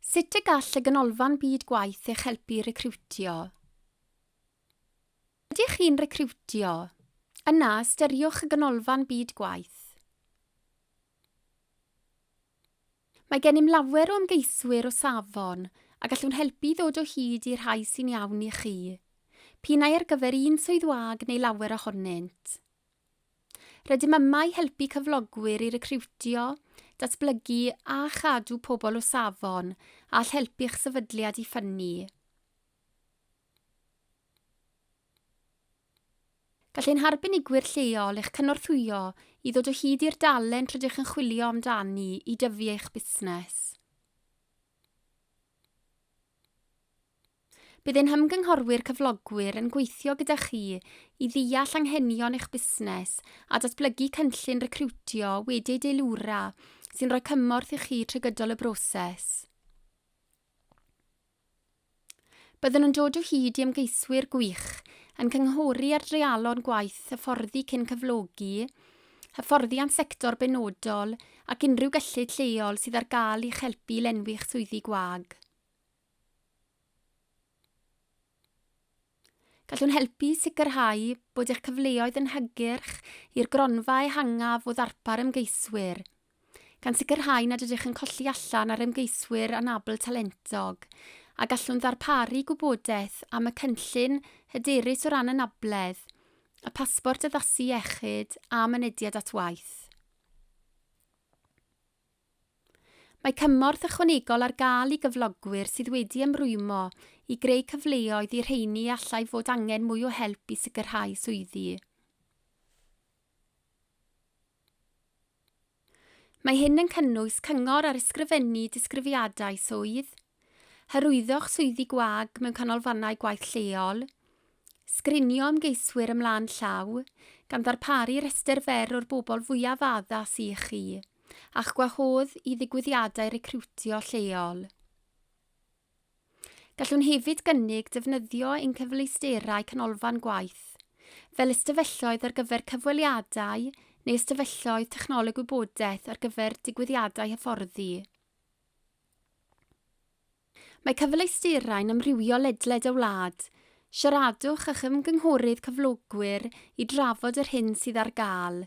Sut y gall y Ganolfan Byd Gwaith eich helpu i recriwtio? Ydych chi'n recriwtio? Yna, ystyriwch y Ganolfan Byd Gwaith. Mae gennym lawer o ymgeiswyr o safon a gallwn helpu i ddod o hyd i'r rhai sy'n iawn i chi, p'un ai ar gyfer un swydd wag neu lawer ohonynt. Rydym yma i helpu cyflogwyr i recriwtio, datblygu a chadw pobl o safon a all helpu'ch sefydliad i ffynnu. Gall ein harbenigwyr lleol eich cynorthwyo i ddod o hyd i'r dalent rydych yn chwilio amdani i dyfu eich busnes. Bydd ein hymgynghorwyr cyflogwyr yn gweithio gyda chi i ddeall anghenion eich busnes a datblygu cynllun recriwtio wedi ei deilwra sy'n rhoi cymorth i chi trwy gydol y broses. Byddwn yn dod o hyd i ymgeiswyr gwych, yn cynghori ar dreialon gwaith hyfforddi cyn cyflogi, hyfforddiant sector benodol ac unrhyw gyllid lleol sydd ar gael i'ch helpu i lenwi'ch swyddi gwag. Gallwn helpu i sicrhau bod eich cyfleoedd yn hygyrch i'r gronfa ehangaf o ddarpar ymgeiswyr, gan sicrhau nad ydych yn colli allan ar ymgeiswyr anabl talentog, a gallwn ddarparu gwybodaeth am y cynllun hyderus o ran anabledd, y pasbort addasu iechyd a mynediad at waith. Mae cymorth ychwanegol ar gael i gyflogwyr sydd wedi ymrwymo i greu cyfleoedd i'r rheini allai fod angen mwy o help i sicrhau swyddi. Mae hyn yn cynnwys cyngor ar ysgrifennu disgrifiadau swydd, hyrwyddo'ch swyddi gwag mewn canolfannau gwaith lleol, sgrinio ymgeiswyr ymlaen llaw, gan ddarparu rhestr fer o'r bobl fwyaf addas i chi, a'ch gwahodd i ddigwyddiadau recriwtio lleol. Gallwn hefyd gynnig defnyddio ein cyfleusterau canolfan gwaith, fel ystafelloedd ar gyfer cyfweliadau neu ystafelloedd technoleg gwybodaeth ar gyfer digwyddiadau hyfforddi. Mae cyfleusterau'n amrywio ledled y wlad. Siaradwch â'ch ymgynghorydd cyflogwyr i drafod yr hyn sydd ar gael.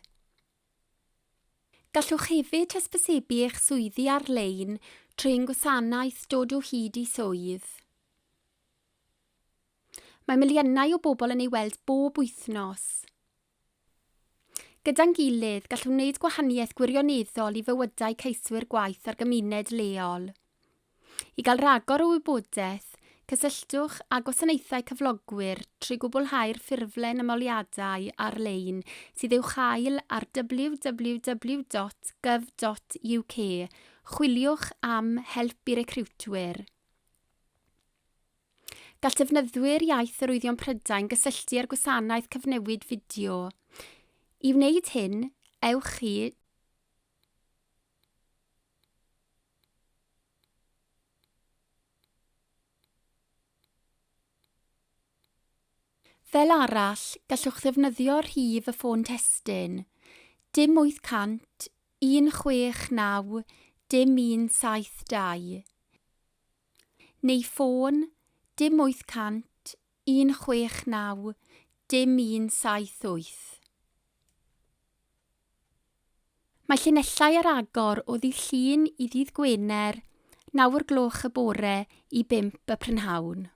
Gallwch hefyd hysbysebu eich swyddi ar-lein trwy ein gwasanaeth Dod o Hyd i Swydd. Mae miliynau o bobl yn ei weld bob wythnos. Gyda'n gilydd, gallwn wneud gwahaniaeth gwirioneddol i fywydau ceiswyr gwaith a'r gymuned leol. I gael rhagor o wybodaeth, cysylltwch â Gwasanaethau Cyflogwyr trwy gwblhau'r ffurflen ymholiadau ar-lein sydd i'w chael ar www.gov.uk, chwiliwch am 'Help i Recriwtwyr'. Gall defnyddwyr Iaith Arwyddion Prydain gysylltu â'r gwasanaeth cyfnewid fideo. I wneud hyn, ewch i. Fel arall, gallwch ddefnyddio rhif y ffôn testun, dim 800 169 dim 172. Neu ffôn, dim 800 169 dim 178. Mae llinellau ar agor o ddydd Llun i ddydd Gwener, naw o'r gloch y bore i bump y prynhawn.